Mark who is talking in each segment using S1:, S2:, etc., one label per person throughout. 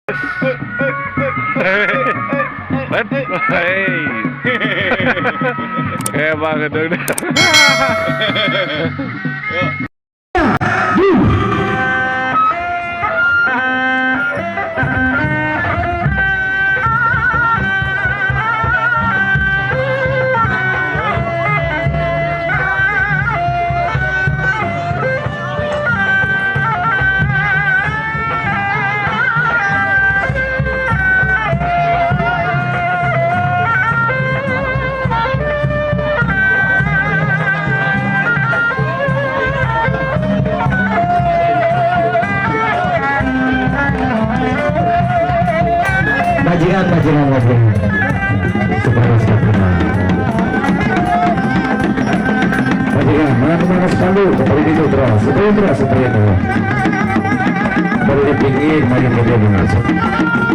S1: Hey. Kayak banget dong.
S2: Bajingan, bajingan, bajingan. Supaya siapa? Bajingan, mana kemana spanduk? Seperti itu terus, seperti itu terus, seperti itu. Baru di pinggir, maju ke dia masuk.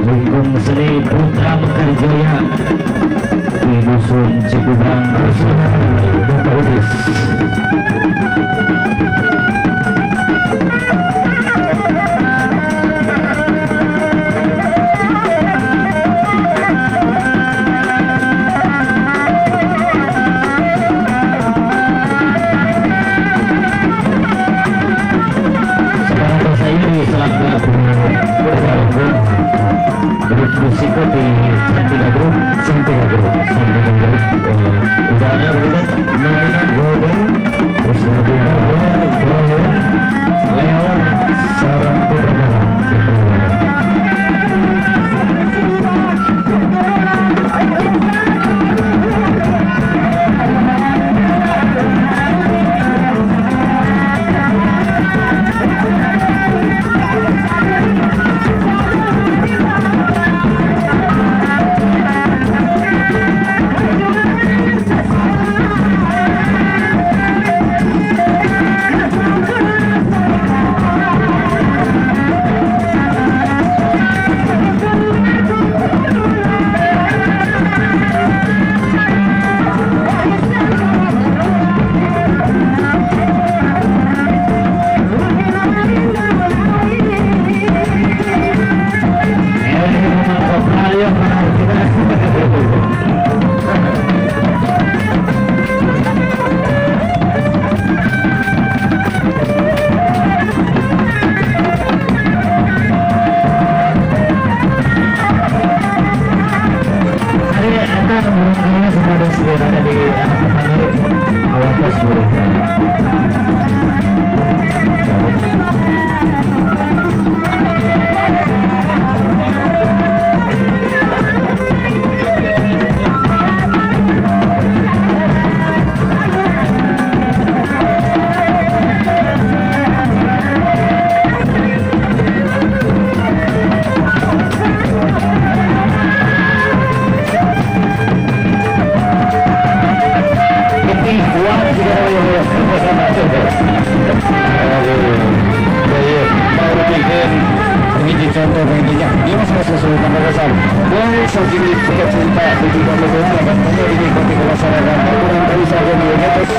S3: Lingkung Seni Putra Mekar Jaya di Dusun Cikubrang,
S2: Bapak Udis.
S3: Sekarang saya di Selangor grup musik di Santiga Group,
S2: Santiga Group,
S3: Santiga Group. Udah ada begitu, namanya Golden,
S2: terus lebih
S3: Golden, Golden, Leon,
S2: Sarang Putra Malang. Ini contoh intinya dia masih kesulitan besar. Boleh segini tiket cinta di tiga puluh akan ini kopi masyarakat kurang tahu saja nih terus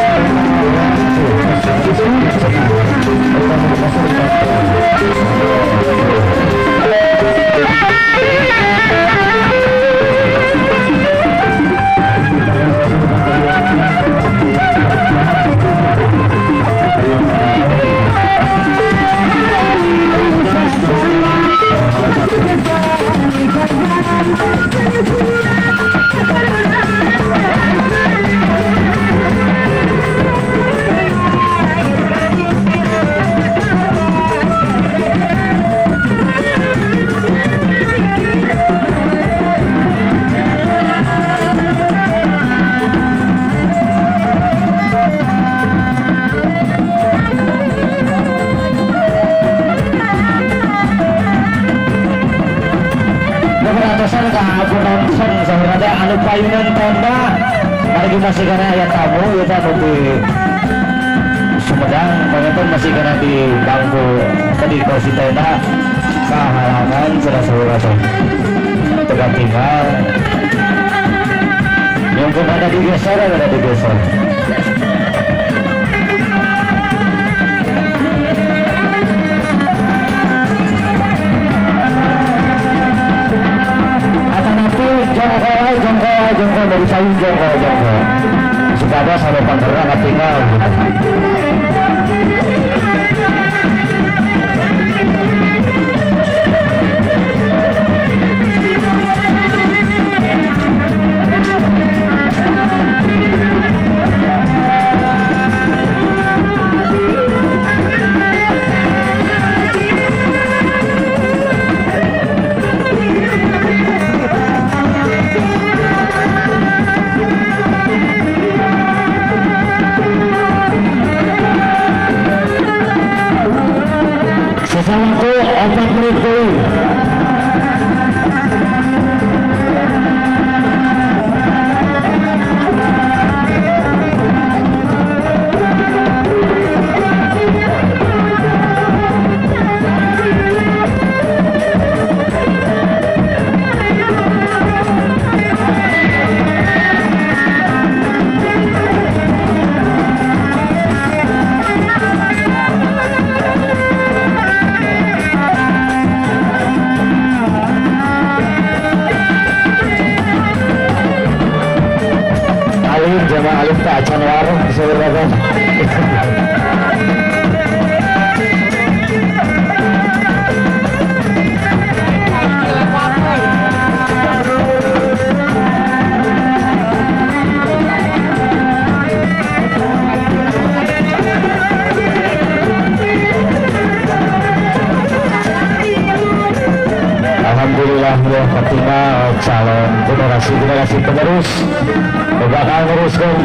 S3: Anu payunan tenda lagi masih karena ayat tamu kita di Sumedang penonton masih karena di bangku tadi kursi tenda kehalangan sudah seluruh tegak tinggal yang kepada digeser ada digeser. Ayo jongko jongko supaya sampai pangkerna katinggal gitu. Sisa waktu 4 menit deui. Alim jamaah alim tak acan warung sebenarnya. Alhamdulillah ya Fatima calon generasi-generasi penerus bakal meneruskan.